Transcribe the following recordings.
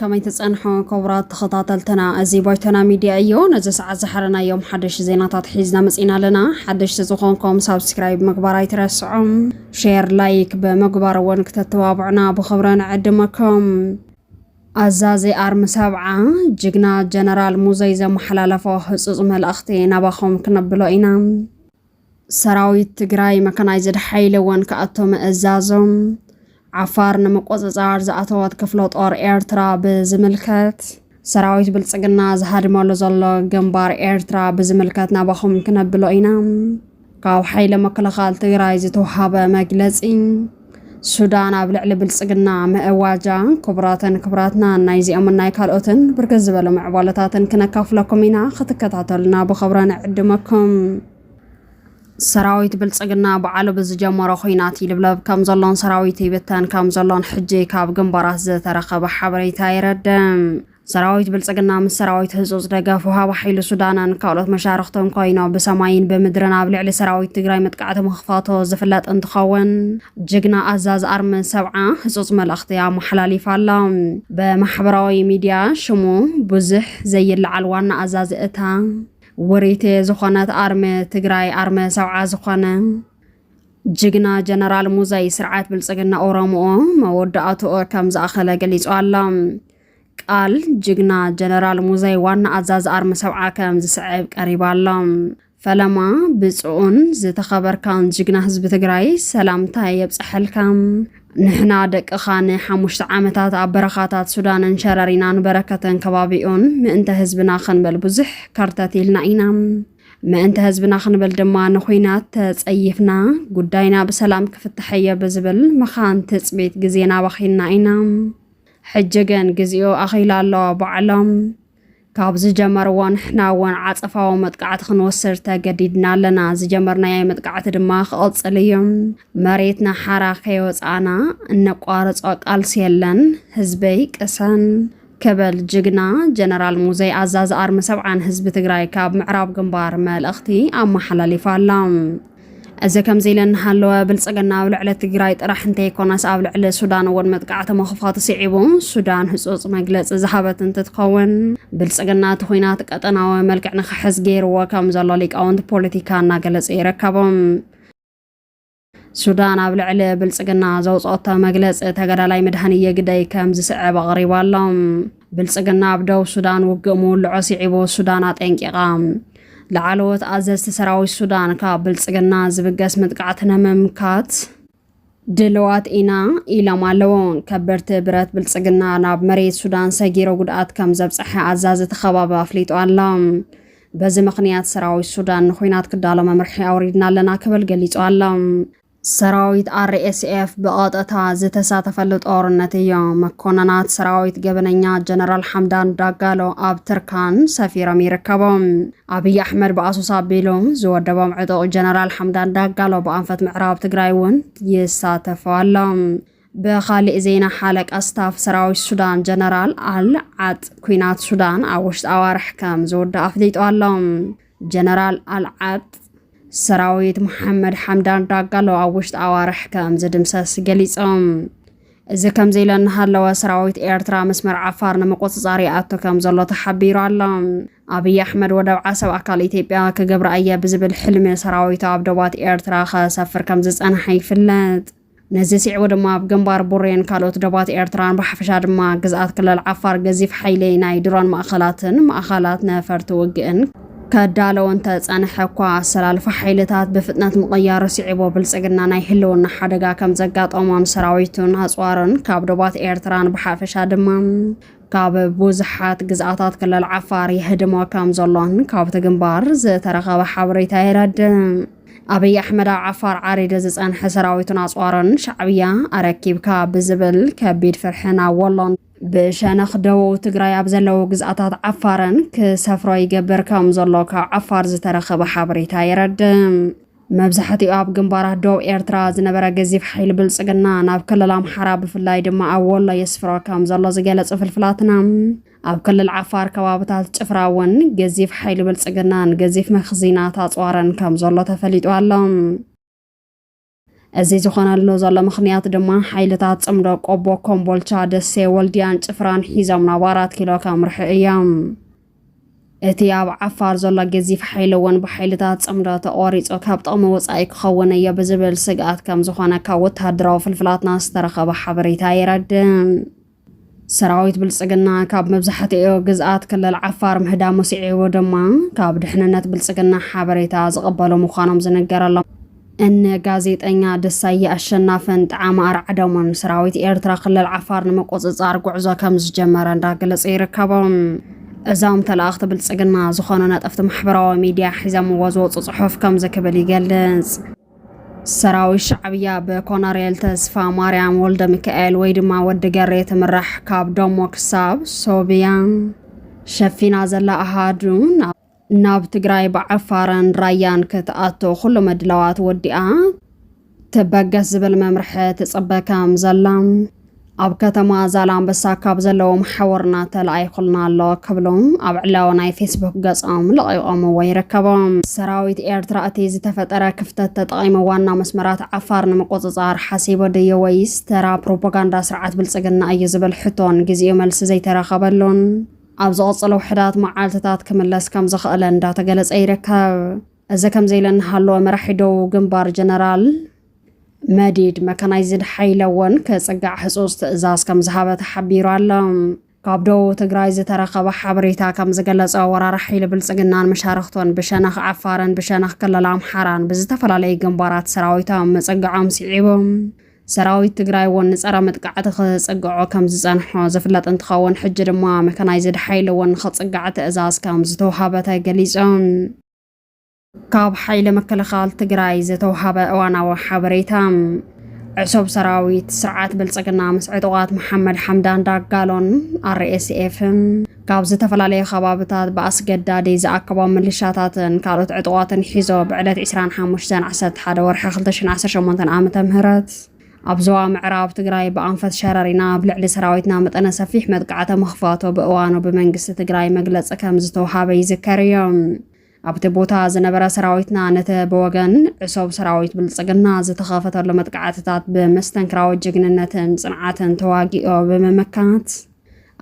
ከመይ ትጸንሑ ክቡራት ተኸታተልትና፣ እዚ ባይቶና ሚድያ እዩ። ነዚ ሰዓት ዝሓረናዮም ሓደሽ ዜናታት ሒዝና መጺና ኣለና። ሓደሽቲ ዝኾንኩም ሳብስክራይብ ምግባር ኣይትረስዑ። ሼር፣ ላይክ ብምግባር እውን ክተተባብዑና ብኽብሪ ንዕድመኩም። ኣዛዚ ኣርሚ ሰብዓ ጅግና ጀነራል ሙዘይ ዘመሓላለፎ ህጹጽ መልእኽቲ ናባኹም ክነብሎ ኢና። ሰራዊት ትግራይ መካናይዝድ ሓይሊ እውን ክኣቱ ምእዛዞም። ዓፋር ንምቁጽጻር ዝኣተወት ክፍለ ጦር ኤርትራ ብዝምልከት፣ ሰራዊት ብልጽግና ዝሃድመሉ ዘሎ ግንባር ኤርትራ ብዝምልከት ናባኹም ክነብሎ ኢና። ካብ ሓይሊ መከላኸል ትግራይ ዝተውሃበ መግለጺ። ሱዳን ኣብ ልዕሊ ብልጽግና ምእዋጃ። ክቡራትን ክቡራትና፣ ናይዚኦምን ናይ ካልኦትን ብርክት ዝበሉ ምዕባለታትን ክነካፍለኩም ኢና። ክትከታተሉና ብኽብሪ ንዕድመኩም። ሰራዊት ብልጽግና ባዕሉ ብዝጀመሮ ኹናት ይልብለብ ከም ዘሎን ሰራዊት ይብተን ከም ዘሎን ሕጂ ካብ ግንባራት ዝተረኸበ ሓበሬታ የረድእ። ሰራዊት ብልጽግና ምስ ሰራዊት ህጹጽ ደገፍ ወሃቢ ሓይሊ ሱዳንን ካልኦት መሻርኽትን ኮይኖም ብሰማይን ብምድርን ኣብ ልዕሊ ሰራዊት ትግራይ መጥቃዕቲ ምኽፋቶ ዝፍለጥ እንትኸውን፣ ጅግና ኣዛዚ ኣርሚ ሰብዓ ህጹጽ መልእኽቲ ኣመሓላሊፋ ኣሎ። ብማሕበራዊ ሚድያ ሽሙ ብዙሕ ዘይለዓል ዋና ኣዛዚ እታ ውሪት ዝኾነት ኣርሚ ትግራይ ኣርሚ ሰብዓ ዝኾነ ጅግና ጀነራል ሙዘይ ስርዓት ብልጽግና ኦሮምኦ መወዳእትኡ ከም ዝኣኸለ ገሊጹ ኣሎ። ቃል ጅግና ጀነራል ሙዘይ ዋና ኣዛዚ ኣርሚ ሰብዓ ከም ዝስዕብ ቀሪቡ ኣሎ። ፈለማ ብፁዕን ዝተኸበርካን ጅግና ህዝቢ ትግራይ ሰላምታ የብፅሐልካ። ንሕና ደቅኻ ንሓሙሽተ ዓመታት ኣብ በረኻታት ሱዳንን ሸረሪናን በረከትን ከባቢኡን ምእንተ ህዝብና ክንብል ብዙሕ ከርተት ኢልና ኢና። ምእንተ ህዝብና ክንብል ድማ ንኹናት ተጸይፍና ጉዳይና ብሰላም ክፍትሐዮ ብዝብል መኻን ትጽቢት ግዜና ኣባኺንና ኢና። ሕጂ ግን ግዜኡ ኣኺሉ ኣሎ። ባዕሎም ካብ ዝጀመርዎ ንሕና እውን ዓጸፋዊ መጥቃዕቲ ክንወስድ ተገዲድና ኣለና። ዝጀመርናዮ መጥቃዕቲ ድማ ክቕጽል እዩ። መሬትና ሓራ ከይወጻእና እነቋርጾ ቃልሲ የለን። ህዝበይ ቅሰን ክብል ጅግና ጀነራል ሙዘይ ኣዛዚ ኣርሚ ሰብዓን ህዝቢ ትግራይ ካብ ምዕራብ ግንባር መልእኽቲ ኣመሓላሊፋ ኣሎ። እዚ ከምዚ ኢለ እናሃለወ ብልጽግና ኣብ ልዕሊ ትግራይ ጥራሕ እንተይኮነስ ኣብ ልዕሊ ሱዳን እውን መጥቃዕቲ ምኽፋቱ ስዒቡ ሱዳን ህጹጽ መግለጺ ዝሃበት እንትትኸውን፣ ብልጽግና እቲ ኹናት ቀጠናዊ መልክዕ ንኽሕዝ ገይርዎ ከም ዘሎ ሊቃውንቲ ፖለቲካ እናገለጹ ይርከቡ። ሱዳን ኣብ ልዕሊ ብልጽግና ዘውፅኦቶ መግለፂ ተጋዳላይ መድሃኔ የግደይ ከም ዝስዕብ ኣቕሪቡ ኣሎ። ብልጽግና ኣብ ደቡብ ሱዳን ውግእ ምውልዑ ስዒቡ ሱዳን ኣጠንቂቓ። ላዕለዎት ኣዘዝቲ ሰራዊት ሱዳን ካብ ብልጽግና ዝብገስ መጥቃዕቲ ንምምካት ድልዋት ኢና ኢሎም ኣለዉ። ከበድቲ ብረት ብልጽግና ናብ መሬት ሱዳን ሰጊሩ ጉድኣት ከም ዘብጽሐ ኣዛዚ እቲ ከባቢ ኣፍሊጡ ኣሎ። በዚ ምኽንያት ሰራዊት ሱዳን ንኹናት ክዳሎ መምርሒ ኣውሪድና ኣለና ክብል ገሊጹ ኣሎ። ሰራዊት ኣር ኤስ ኤፍ ብቐጥታ ዝተሳተፈሉ ጦርነት እዩ። መኮነናት ሰራዊት ገበነኛ ጀነራል ሓምዳን ዳጋሎ ኣብ ትርካን ሰፊሮም ይርከቡ። ኣብይ ኣሕመድ ብኣሶሳ ኣቢሉ ዝወደቦም ዕጡቕ ጀነራል ሓምዳን ዳጋሎ ብኣንፈት ምዕራብ ትግራይ እውን ይሳተፉ ኣሎ። ብኻሊእ ዜና፣ ሓለቃ ስታፍ ሰራዊት ሱዳን ጀነራል ኣል ዓጥ፣ ኲናት ሱዳን ኣብ ውሽጢ ኣዋርሕ ከም ዝውዳእ ኣፍሊጡ ኣሎ። ጀነራል ኣል ዓጥ፣ ሰራዊት መሓመድ ሓምዳን ዳጋሎ ኣብ ውሽጢ ኣዋርሕ ከም ዝድምሰስ ገሊጾም። እዚ ከምዚ ኢለ እናሃለወ፣ ሰራዊት ኤርትራ መስመር ዓፋር ንምቁጽጻር ይኣቱ ከም ዘሎ ተሓቢሩ ኣሎ። ኣብይ ኣሕመድ ወደብ ዓሰብ ኣካል ኢትዮጵያ ክገብራ እየ ብዝብል ሕልሚ ሰራዊቱ ኣብ ዶባት ኤርትራ ከሰፍር ከም ዝጸንሐ ይፍለጥ። ነዚ ስዒቡ ድማ ኣብ ግንባር ቡሬን ካልኦት ዶባት ኤርትራን ብሓፈሻ ድማ ግዝኣት ክልል ዓፋር ገዚፍ ሓይሊ ናይ ድሮን ማእኸላትን ማእኸላት ነፈርቲ ውግእን ከዳለወ እንተጸንሐ እኳ፣ ኣሰላልፋ ሓይልታት ብፍጥነት ምቕያሩ ስዒቡ ብልጽግና ናይ ህልውና ሓደጋ ከም ዘጋጠሞን ሰራዊቱን ኣጽዋርን ካብ ዶባት ኤርትራን ብሓፈሻ ድማ ካብ ብዙሓት ግዝኣታት ክልል ዓፋር ይህድሞ ከም ዘሎን ካብቲ ግንባር ዝተረኸበ ሓበሬታ የረድእ። ኣብይ ኣሕመድ ኣብ ዓፋር ዓሪዱ ዝጸንሐ ሰራዊቱን ኣጽዋርን ሻዕብያ ኣረኪብካ ብዝብል ከቢድ ፍርሕን ኣብ ወሎን ብሸነኽ ደቡብ ትግራይ ኣብ ዘለዉ ግዝኣታት ዓፋርን ክሰፍሮ ይገብር ከም ዘሎ ካብ ዓፋር ዝተረኸበ ሓበሬታ የረድእ። መብዛሕትኡ ኣብ ግንባራት ዶብ ኤርትራ ዝነበረ ገዚፍ ሓይሊ ብልጽግና ናብ ክልል ኣምሓራ ብፍላይ ድማ ኣብ ወሎ የስፍሮ ከም ዘሎ ዝገለጹ ፍልፍላትና፣ ኣብ ክልል ዓፋር ከባብታት ጭፍራ እውን ገዚፍ ሓይሊ ብልጽግናን ገዚፍ መኽዚናት ኣጽዋርን ከም ዘሎ ተፈሊጡ ኣሎ። እዚ ዝኾነሉ ዘሎ ምኽንያት ድማ ሓይልታት ጽምዶ ቆቦ፣ ኮምቦልቻ፣ ደሴ፣ ወልድያን ጭፍራን ሒዞም ናብ ኣራት ኪሎ ከምርሑ እዮም። እቲ ኣብ ዓፋር ዘሎ ገዚፍ ሓይሊ እውን ብሓይልታት ጽምዶ ተቖሪጹ ካብ ጥቕሚ ወጻኢ ክኸውን እዮ ብዝብል ስግኣት ከም ዝኾነ ካብ ወተሃደራዊ ፍልፍላትና ዝተረኸበ ሓበሬታ የረድእ። ሰራዊት ብልጽግና ካብ መብዛሕትኡ ግዝኣት ክልል ዓፋር ምህዳሙ ስዒቡ ድማ ካብ ድሕንነት ብልጽግና ሓበሬታ ዝቕበሉ ምዃኖም ዝንገረሎም እኒ ጋዜጠኛ ደሳየ ኣሸናፍን ጣዕማ ኣርዓዶምን ሰራዊት ኤርትራ ክልል ዓፋር ንምቁጽጻር ጉዕዞ ከም ዝጀመረ እንዳገለጸ ይርከቦም። እዞም ተላእኽቲ ብልጽግና ዝኾኑ ነጠፍቲ ማሕበራዊ ሚድያ ሒዞምዎ ዝወፁ ጽሑፍ ከምዚ ክብል ይገልጽ። ሰራዊት ሻዕብያ ብኮነሬል ተስፋ ማርያም ወልደ ሚካኤል ወይ ድማ ወዲ ገሬ ትምራሕ ካብ ዶሞ ክሳብ ሶብያ ሸፊና ዘላ ኣሃዱ ናብ ናብ ትግራይ ብዓፋርን ራያን ክትኣቱ ኩሉ ምድላዋት ወዲኣ ትበገስ ዝብል መምርሒ ትፅበ ከም ዘላ ኣብ ከተማ ዛላምበሳ ካብ ዘለዎም ሓወርና ተላኢኹልና ኣሎ ክብሉ ኣብ ዕላዊ ናይ ፌስቡክ ገፆም ለቒቖምዎ ይርከቡ። ሰራዊት ኤርትራ እቲ ዝተፈጠረ ክፍተት ተጠቒሙ ዋና መስመራት ዓፋር ንምቁፅፃር ሓሲቡ ድዩ ወይስ ተራ ፕሮፓጋንዳ ስርዓት ብልፅግና እዩ ዝብል ሕቶን ግዜኡ መልሲ ዘይተረኸበሉን ኣብ ዝቐጸሉ ውሕዳት መዓልትታት ክምለስ ከም ዝኽእል እንዳተገለጸ ይርከብ። እዚ ከምዚ ኢሉ እናሃለወ መራሒ ደቡብ ግንባር ጀነራል መዲድ መካናይዝድ ሓይለ እውን ክጽጋዕ ህጹጽ ትእዛዝ ከም ዝሃበ ተሓቢሩ ኣሎ። ካብ ደቡብ ትግራይ ዝተረኸበ ሓበሬታ ከም ዝገለጸ ወራሪ ሓይሊ ብልጽግናን መሻርኽቶን ብሸነኽ ዓፋርን ብሸነኽ ክልል ኣምሓራን ብዝተፈላለዩ ግንባራት ሰራዊቶም ምጽግዖም ስዒቡ ሰራዊት ትግራይ እውን ንጸረ መጥቃዕቲ ክጽግዖ ከም ዝጸንሖ ዝፍለጥ እንትኸውን ሕጂ ድማ መካናይዝድ ሓይሊ እውን ንኽጽጋዕ ትእዛዝ ከም ዝተውሃበ ተገሊጹ። ካብ ሓይሊ ምክልኻል ትግራይ ዝተውሃበ እዋናዊ ሓበሬታ። ዕሱብ ሰራዊት ስርዓት ብልጽግና ምስ ዕጡቓት መሓመድ ሓምዳን ዳጋሎን ኣርኤስኤፍን ካብ ዝተፈላለዩ ከባብታት ብኣስገዳዲ ዝኣከቦም ምልሻታትን ካልኦት ዕጡቓትን ሒዞ ብዕለት ዕስራን ሓሙሽተን ዓሰርተ ሓደ ወርሒ ክልተ ሽሕን ዓሰርተ ሸሞንተን ዓመተ ምህረት ኣብ ዞባ ምዕራብ ትግራይ ብኣንፈት ሸረሪና ኣብ ልዕሊ ሰራዊትና መጠነ ሰፊሕ መጥቃዕቲ ምኽፋቱ ብእዋኑ ብመንግስቲ ትግራይ መግለፂ ከም ዝተውሃበ ይዝከር እዩ። ኣብቲ ቦታ ዝነበረ ሰራዊትና ነቲ ብወገን ዕሶብ ሰራዊት ብልጽግና ዝተኸፈተሉ መጥቃዕትታት ብመስተንክራዊ ጅግንነትን ጽንዓትን ተዋጊኦ ብምምካት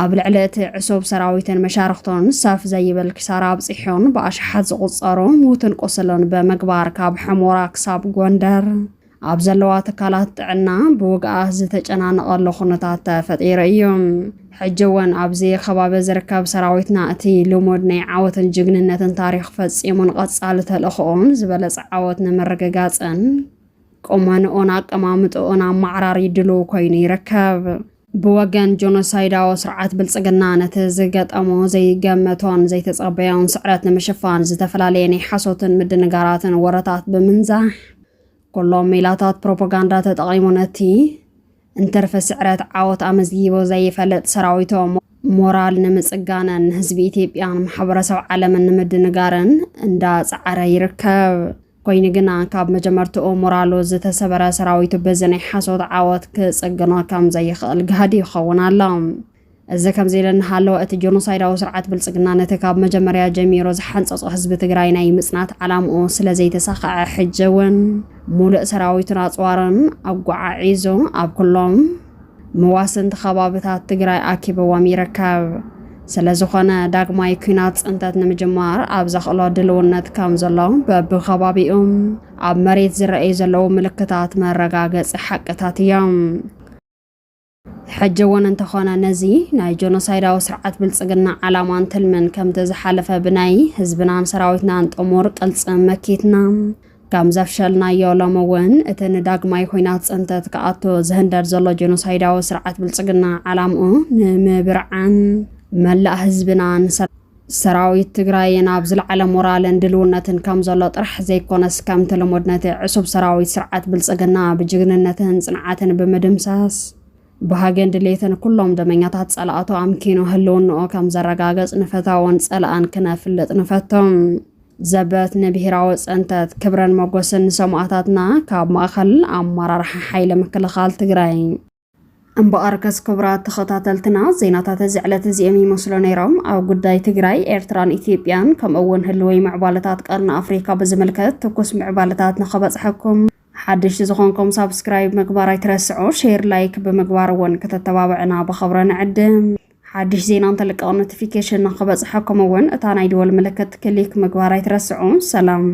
ኣብ ልዕሊ እቲ ዕሱብ ሰራዊትን መሻርኽቶን ሰፍ ዘይብል ክሳራ ኣብጺሑን ብኣሽሓት ዝቑጸሩ ሙትን ቁስልን ብምግባር ካብ ሕሞራ ክሳብ ጎንደር ኣብ ዘለዋ ትካላት ጥዕና ብውግኣት ዝተጨናነቐሉ ኩነታት ተፈጢሩ እዩ። ሕጂ እውን ኣብዚ ከባቢ ዝርከብ ሰራዊትና እቲ ልሙድ ናይ ዓወትን ጅግንነትን ታሪኽ ፈጺሙን ቀጻሊ ተልእኾኡን ዝበለጸ ዓወት ንምርግጋጽን ቁመንኡን ኣቀማምጥኡን ኣማዕራሪ ድሉው ኮይኑ ይርከብ። ብወገን ጆኖሳይዳዊ ስርዓት ብልጽግና ነቲ ዝገጠሞ ዘይገመቶን ዘይተጸበዮን ስዕረት ንምሽፋን ዝተፈላለየ ናይ ሓሶትን ምድንጋራትን ወረታት ብምንዛሕ ኩሎም ሜላታት ፕሮፓጋንዳ ተጠቒሙ ነቲ እንትርፊ ስዕረት ዓወት ኣመዝጊቡ ዘይፈልጥ ሰራዊቱ ሞራል ንምጽጋንን ንህዝቢ ኢትዮጵያን ማሕበረሰብ ዓለምን ንምድንጋርን እንዳጸዓረ ይርከብ። ኮይኑ ግና ካብ መጀመርትኡ ሞራሉ ዝተሰበረ ሰራዊቱ በዚ ናይ ሓሶት ዓወት ክጽግኖ ከም ዘይኽእል ጋህዲ ይኸውን ኣሎ። እዚ ከምዚ ኢሉ እናሃለወ እቲ ጆኖሳይዳዊ ስርዓት ብልጽግና ነቲ ካብ መጀመርያ ጀሚሩ ዝሓንጸጾ ህዝቢ ትግራይ ናይ ምጽናት ዓላምኡ ስለ ዘይተሳኸዐ ሕጂ እውን ሙሉእ ሰራዊቱን ኣጽዋርን ኣጓዓዒዙ ኣብ ኩሎም መዋስንቲ ከባብታት ትግራይ ኣኪብዎም ይርከብ። ስለዝኾነ ዳግማይ ኲናት ጽንተት ንምጅማር ኣብ ዘኽእሎ ድልውነት ከም ዘሎ በብኸባቢኡ ኣብ መሬት ዝረኣዩ ዘለዉ ምልክታት መረጋገጺ ሓቅታት እዮም። ሕጂ እውን እንተኾነ ነዚ ናይ ጀኖሳይዳዊ ስርዓት ብልጽግና ዓላማን ትልምን ከምቲ ዝሓለፈ ብናይ ህዝብናን ሰራዊትናን ጥሙር ቅልጽም መኪትና ከም ዘፍሸልናዮ ሎሚ እውን እቲ ንዳግማይ ኹናት ጽንተት ክኣቱ ዝህንደድ ዘሎ ጀኖሳይዳዊ ስርዓት ብልጽግና ዓላምኡ ንምብርዓን መላእ ህዝብናን ሰራዊት ትግራይን ኣብ ዝለዓለ ሞራልን ድልውነትን ከም ዘሎ ጥራሕ ዘይኮነስ ከምቲ ልሙድ ነቲ ዕሱብ ሰራዊት ስርዓት ብልጽግና ብጅግንነትን ጽንዓትን ብምድምሳስ ባህግን ድሌትን ኩሎም ደመኛታት ጸላእቱ ኣምኪኑ ህልውንኡ ከም ዘረጋገጽ ንፈታውን ጸላእን ክነፍልጥ ንፈቶም። ዘበት ንብሄራዊ ጸንተት ክብረን መጎስን ንሰማእታትና ካብ ማእኸል ኣመራርሓ ሓይሊ ምክልኻል ትግራይ። እምበኣርከስ ክቡራት ተኸታተልትና ዜናታት እዚ ዕለት እዚኦም ይመስሉ ነይሮም። ኣብ ጉዳይ ትግራይ፣ ኤርትራን ኢትዮጵያን ከምኡ እውን ህልወይ ምዕባለታት ቀርኒ ኣፍሪካ ብዝምልከት ትኩስ ምዕባለታት ንኸበጽሐኩም ሓደሽቲ ዝኾንኩም ሳብስክራይብ ምግባር ኣይትረስዑ። ሼር፣ ላይክ ብምግባር እውን ከተተባብዕና ብኸብረ ንዕድም። ሓድሽ ዜና እንተለቀቕ ኖቲፊኬሽን ንክበፅሐኩም እውን እታ ናይ ደወል ምልክት ክሊክ ምግባር ኣይትረስዑ። ሰላም።